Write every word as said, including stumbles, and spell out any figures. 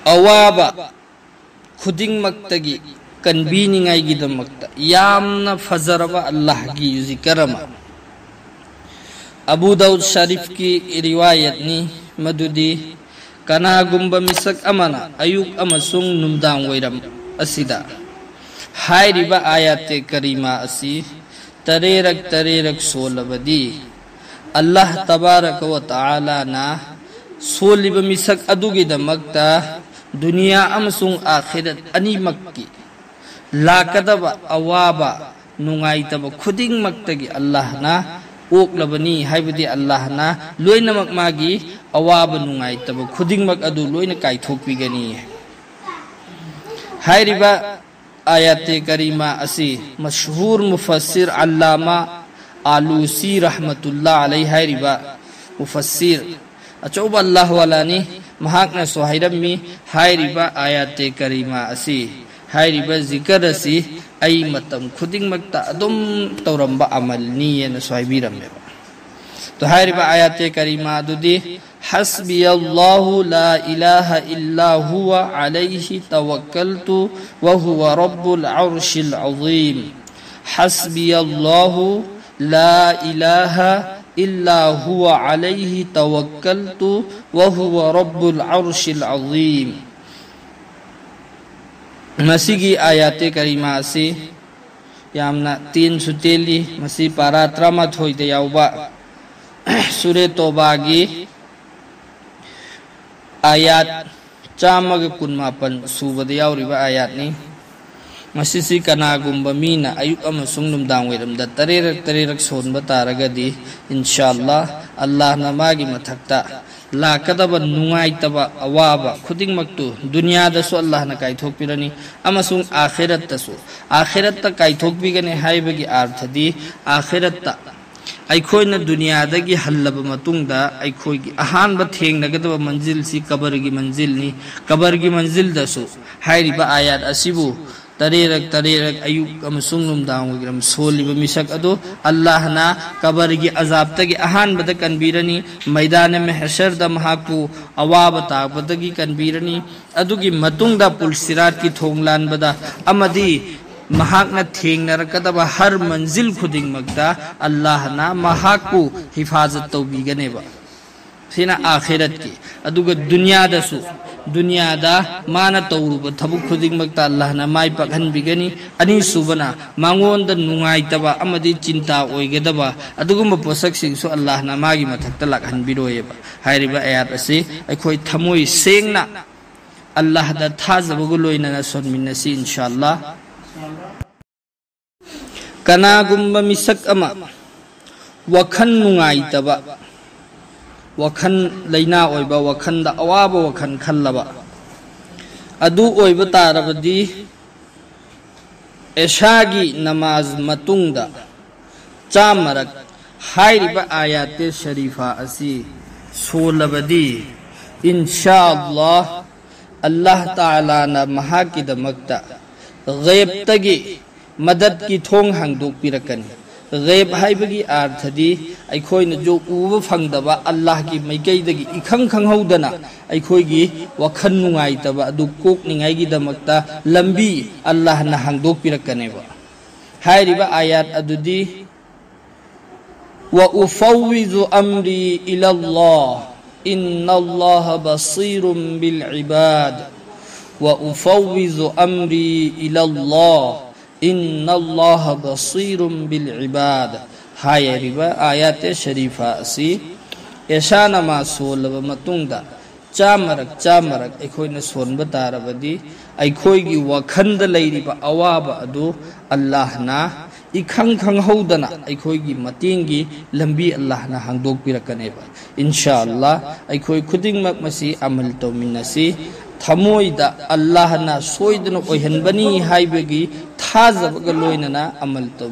ꯑꯋꯥꯕ ꯈꯨꯗꯤꯡꯃꯛꯇꯒꯤ ꯀꯟꯕꯤꯅꯤꯡꯉꯥꯏꯒꯤꯗꯃꯛꯇ ꯌꯥꯝꯅ ꯐꯖꯔꯕ ꯑꯜꯂꯥꯍꯒꯤ ꯖꯤꯀꯔ ꯑꯃ꯫ ꯑꯕꯨ ꯗꯥꯎꯗ ꯁꯔꯤꯐꯀꯤ ꯔꯤꯋꯥꯌꯠꯅꯤ ꯃꯗꯨꯗꯤ, ꯀꯅꯥꯒꯨꯝꯕ ꯃꯤꯁꯛ ꯑꯃꯅ ꯑꯌꯨꯛ ꯑꯃꯁꯨꯡ ꯅꯨꯡꯗꯥꯡ ꯋꯥꯏꯔꯝ ꯑꯁꯤꯗ ꯍꯥꯏꯔꯤꯕ ꯑꯥꯌꯥꯇꯦ ꯀꯔꯤꯃꯥ ꯑꯁꯤ ꯇꯔꯦꯔꯛ ꯇꯔꯦꯔꯛ ꯁꯣꯜꯂꯕꯗꯤ, ꯑꯜꯂꯥꯍ ꯇꯕꯥꯔꯀ ꯋ ꯇꯥꯂꯥꯅ ꯁꯣꯜꯂꯤꯕ ꯃꯤꯁꯛ ꯑꯗꯨꯒꯤꯗꯃꯛꯇ ꯗꯨꯅꯤꯌꯥ ꯑꯃꯁꯨꯡ ꯑꯥꯈꯤꯔꯠ ꯑꯅꯤꯃꯛꯀꯤ ꯂꯥꯛꯀꯗꯕ ꯑꯋꯥꯕ, ꯅꯨꯡꯉꯥꯏꯇꯕ ꯈꯨꯗꯤꯡꯃꯛꯇꯒꯤ ꯑꯜꯂꯥꯍꯅ ꯑꯣꯛꯂꯕꯅꯤ, ꯍꯥꯏꯕꯗꯤ ꯑꯜꯂꯥꯍꯅ ꯂꯣꯏꯅꯃꯛ ꯃꯥꯒꯤ ꯑꯋꯥꯕ, ꯅꯨꯡꯉꯥꯏꯇꯕ ꯈꯨꯗꯤꯡꯃꯛ ꯑꯗꯨ ꯂꯣꯏꯅ ꯀꯥꯏꯊꯣꯛꯄꯤꯒꯅꯤ꯫ ꯍꯥꯏꯔꯤꯕ ꯑꯥꯌꯥꯇꯦ ꯀꯔꯤꯃꯥ ꯑꯁꯤ ꯃꯁꯍꯨꯔ ꯃꯨꯐꯁꯤꯔ ꯑꯜꯂꯥꯃꯥ ꯑꯥꯂꯨꯁꯤ ꯔꯍꯃꯇꯨꯜꯂꯥ ꯑꯂꯩ ꯍꯥꯏꯔꯤꯕ ꯃꯨꯐꯁꯤꯔ ꯑꯆꯧꯕ ꯑꯜꯂꯥꯍ ꯋꯥꯂꯥꯅꯤ꯫ ꯃꯍꯥꯛꯅꯁꯨ ꯍꯥꯏꯔꯝꯃꯤ, ꯍꯥꯏꯔꯤꯕ ꯑꯥꯌꯥꯇꯦ ꯀꯔꯤꯃꯥ ꯑꯁꯤ, ꯍꯥꯏꯔꯤꯕ ꯖꯤꯀꯔ ꯑꯁꯤ ꯑꯩ ꯃꯇꯝ ꯈꯨꯗꯤꯡꯃꯛꯇ ꯑꯗꯨꯝ ꯇꯧꯔꯝꯕ ꯑꯃꯜꯅꯤ ꯍꯥꯏꯅꯁꯨ ꯍꯥꯏꯕꯤꯔꯝꯃꯦꯕ꯫ ꯑꯗꯣ ꯍꯥꯏꯔꯤꯕ ꯑꯥꯌꯥꯇꯦ ꯀꯔꯤꯃꯥ ꯑꯗꯨꯗꯤ, حسبي الله لا إله إلا هو عليه توكلت وهو رب العرش العظيم. حسبي الله لا إله إلا هو عليه توكلت وهو رب العرش العظيم. ꯃꯁꯤꯒꯤ ꯑꯥꯌꯥꯇꯦ ꯀꯔꯤꯃꯥ ꯑꯁꯤ ꯌꯥꯝꯅ ꯇꯦꯟꯁꯨ ꯇꯦꯜꯂꯤ꯫ ꯃꯁꯤ ꯄꯥꯔꯥ ꯇꯔꯥꯃꯥꯊꯣꯏꯗ ꯌꯥꯎꯕ ꯁꯨꯔꯦ ꯇꯣꯕꯥꯒꯤ ꯑꯥꯌꯥꯠ ꯆꯥꯝꯃꯒ ꯀꯨꯟꯃꯥꯄꯟ ꯁꯨꯕꯗ ꯌꯥꯎꯔꯤꯕ ꯑꯥꯌꯥꯠꯅꯤ꯫ ꯃꯁꯤꯁꯤ ꯀꯅꯥꯒꯨꯝꯕ ꯃꯤꯅ ꯑꯌꯨꯛ ꯑꯃꯁꯨꯡ ꯅꯨꯡꯗꯥꯡ ꯋꯥꯏꯔꯝꯗ ꯇꯔꯦꯠꯔꯛ ꯇꯔꯦꯠꯔꯛ ꯁꯣꯟꯕ ꯇꯥꯔꯒꯗꯤ, ꯏꯟꯁꯥ ꯑꯜꯂꯥꯍ, ꯑꯜꯂꯥꯍꯅ ꯃꯥꯒꯤ ꯃꯊꯛꯇ ꯂꯥꯛꯀꯗꯕ ꯅꯨꯡꯉꯥꯏꯇꯕ ꯑꯋꯥꯕ ꯈꯨꯗꯤꯡꯃꯛꯇꯨ ꯗꯨꯅꯤꯌꯥꯗꯁꯨ ꯑꯜꯂꯥꯍꯅ ꯀꯥꯏꯊꯣꯛꯄꯤꯔꯅꯤ ꯑꯃꯁꯨꯡ ꯑꯥꯈꯤꯔꯠꯇꯁꯨ꯫ ꯑꯥꯈꯤꯔꯠꯇ ꯀꯥꯏꯊꯣꯛꯄꯤꯒꯅꯤ ꯍꯥꯏꯕꯒꯤ ꯑꯥꯔꯊꯗꯤ, ꯑꯥꯈꯤꯔꯠꯇ ꯑꯩꯈꯣꯏꯅ ꯗꯨꯅꯤꯌꯥꯗꯒꯤ ꯍꯜꯂꯕ ꯃꯇꯨꯡꯗ ꯑꯩꯈꯣꯏꯒꯤ ꯑꯍꯥꯟꯕ ꯊꯦꯡꯅꯒꯗꯕ ꯃꯟꯖꯤꯜꯁꯤ ꯀꯕꯔꯒꯤ ꯃꯟꯖꯤꯜꯅꯤ꯫ ꯀꯕꯔꯒꯤ ꯃꯟꯖꯤꯜꯗꯁꯨ ꯍꯥꯏꯔꯤꯕ ꯑꯥꯌꯥꯠ ꯑꯁꯤꯕꯨ ꯇꯔꯦꯠꯔꯛ ꯇꯔꯦꯠꯔꯛ ꯑꯌꯨꯛ ꯑꯃꯁꯨꯡ ꯅꯨꯡꯗꯥꯡ ꯋꯥꯏꯔꯝ ꯁꯣꯜꯂꯤꯕ ꯃꯤꯁꯛ ꯑꯗꯨ ꯑꯜꯂꯥꯍꯅ ꯀꯕꯔꯒꯤ ꯑꯖꯥꯕꯇꯒꯤ ꯑꯍꯥꯟꯕꯗ ꯀꯟꯕꯤꯔꯅꯤ꯫ ꯃꯩꯗꯥꯅ ꯃꯍꯁꯔꯗ ꯃꯍꯥꯛꯄꯨ ꯑꯋꯥꯕ ꯇꯥꯕꯗꯒꯤ ꯀꯟꯕꯤꯔꯅꯤ꯫ ꯑꯗꯨꯒꯤ ꯃꯇꯨꯡꯗ ꯄꯨꯜꯁꯤꯔꯥꯠꯀꯤ ꯊꯣꯡ ꯂꯥꯟꯕꯗ ꯑꯃꯗꯤ ꯃꯍꯥꯛꯅ ꯊꯦꯡꯅꯔꯛꯀꯗꯕ ꯍꯔ ꯃꯟꯖꯤꯜ ꯈꯨꯗꯤꯡꯃꯛꯇ ꯑꯜꯂꯥꯍꯅ ꯃꯍꯥꯛꯄꯨ ꯍꯤꯐꯥꯖꯠ ꯇꯧꯕꯤꯒꯅꯦꯕ꯫ ꯁꯤꯅ ꯑꯥꯈꯤꯔꯠꯀꯤ꯫ ꯑꯗꯨꯒ ꯗꯨꯅꯤꯌꯥꯗꯁꯨ, ꯗꯨꯅꯤꯌꯥꯗ ꯃꯥꯅ ꯇꯧꯔꯨꯕ ꯊꯕꯛ ꯈꯨꯗꯤꯡꯃꯛꯇ ꯑꯜꯂꯥꯍꯅ ꯃꯥꯏ ꯄꯥꯛꯍꯟꯕꯤꯒꯅꯤ꯫ ꯑꯅꯤꯁꯨꯕꯅ ꯃꯉꯣꯟꯗ ꯅꯨꯡꯉꯥꯏꯇꯕ ꯑꯃꯗꯤ ꯆꯤꯟꯇꯥ ꯑꯣꯏꯒꯗꯕ ꯑꯗꯨꯒꯨꯝꯕ ꯄꯣꯠꯁꯛꯁꯤꯡꯁꯨ ꯑꯜꯂꯥꯍꯅ ꯃꯥꯒꯤ ꯃꯊꯛꯇ ꯂꯥꯛꯍꯟꯕꯤꯔꯣꯏꯑꯕ꯫ ꯍꯥꯏꯔꯤꯕ ꯑꯥꯌꯥꯠ ꯑꯁꯤ ꯑꯩꯈꯣꯏ ꯊꯃꯣꯏ ꯁꯦꯡꯅ ꯑꯜꯂꯥꯍꯗ ꯊꯥꯖꯕꯒ ꯂꯣꯏꯅꯅ ꯁꯣꯟꯃꯤꯟꯅꯁꯤ, ꯏꯟꯁꯥ ꯑꯜꯂꯥꯍ꯫ ꯀꯅꯥꯒꯨꯝꯕ ꯃꯤꯁꯛ ꯑꯃ ꯋꯥꯈꯜ ꯅꯨꯡꯉꯥꯏꯇꯕ, ꯋꯥꯈꯜ ꯂꯩꯅꯥ ꯑꯣꯏꯕ, ꯋꯥꯈꯜꯗ ꯑꯋꯥꯕ ꯋꯥꯈꯜ ꯈꯜꯂꯕ ꯑꯗꯨ ꯑꯣꯏꯕ ꯇꯥꯔꯕꯗꯤ, ꯑꯦꯁꯥꯒꯤ ꯅꯃꯥꯖ ꯃꯇꯨꯡꯗ ꯆꯥꯝꯃꯔꯛ ꯍꯥꯏꯔꯤꯕ ꯑꯥꯌꯥꯇꯦ ꯁꯔꯤꯐꯥ ꯑꯁꯤ ꯁꯣꯜꯂꯕꯗꯤ, ꯏꯟꯁꯥ ꯑꯜꯂꯥꯍ, ꯑꯜꯂꯥꯍ ꯇꯥꯂꯥꯅ ꯃꯍꯥꯛꯀꯤꯗꯃꯛꯇ ꯒꯩꯕꯇꯒꯤ ꯃꯗꯠꯀꯤ ꯊꯣꯡ ꯍꯥꯡꯗꯣꯛꯄꯤꯔꯛꯀꯅꯤ꯫ ꯒꯩꯕ ꯍꯥꯏꯕꯒꯤ ꯑꯥꯔꯊꯗꯤ ꯑꯩꯈꯣꯏꯅꯁꯨ ꯎꯕ ꯐꯪꯗꯕ ꯑꯜꯂꯥꯍꯒꯤ ꯃꯥꯏꯀꯩꯗꯒꯤ ꯏꯈꯪ ꯈꯪꯍꯧꯗꯅ ꯑꯩꯈꯣꯏꯒꯤ ꯋꯥꯈꯜ ꯅꯨꯡꯉꯥꯏꯇꯕ ꯑꯗꯨ ꯀꯣꯛꯅꯤꯡꯉꯥꯏꯒꯤꯗꯃꯛꯇ ꯂꯝꯕꯤ ꯑꯜꯂꯥꯍꯅ ꯍꯥꯡꯗꯣꯛꯄꯤꯔꯛꯀꯅꯦꯕ꯫ ꯍꯥꯏꯔꯤꯕ ꯑꯥꯌꯥꯠ ꯑꯗꯨꯗꯤ, "وأفوض أمري إلى الله إن الله بصير بالعباد، وأفوض أمري إلى الله إن الله بصير بالعباد" ꯍꯥꯏꯔꯤꯕ ꯑꯥꯌꯥꯇꯦ ꯁꯔꯤꯐꯥ ꯑꯁꯤ ꯑꯦꯁꯥ ꯅꯃꯥꯖ ꯁꯣꯜꯂꯕ ꯃꯇꯨꯡꯗ ꯆꯥꯝꯃꯔꯛ ꯆꯥꯝꯃꯔꯛ ꯑꯩꯈꯣꯏꯅ ꯁꯣꯟꯕ ꯇꯥꯔꯕꯗꯤ, ꯑꯩꯈꯣꯏꯒꯤ ꯋꯥꯈꯜꯗ ꯂꯩꯔꯤꯕ ꯑꯋꯥꯕ ꯑꯗꯨ ꯑꯜꯂꯥꯍꯅ ꯏꯈꯪ ꯈꯪꯍꯧꯗꯅ ꯑꯩꯈꯣꯏꯒꯤ ꯃꯇꯦꯡꯒꯤ ꯂꯝꯕꯤ ꯑꯜꯂꯥꯍꯅ ꯍꯥꯡꯗꯣꯛꯄꯤꯔꯛꯀꯅꯦꯕ꯫ ꯏꯟꯁꯥ ꯑꯜꯂꯥꯍ, ꯑꯩꯈꯣꯏ ꯈꯨꯗꯤꯡꯃꯛ ꯃꯁꯤ ꯑꯃꯜ ꯇꯧꯃꯤꯟꯅꯁꯤ꯫ ꯊꯃꯣꯏꯗ ꯑꯜꯂꯥꯍꯅ ꯁꯣꯏꯗꯅ ꯑꯣꯏꯍꯟꯕꯅꯤ ꯍꯥꯏꯕꯒꯤ ꯊꯥꯖꯕꯒ ꯂꯣꯏꯅꯅ ꯑꯃꯜ ꯇꯧ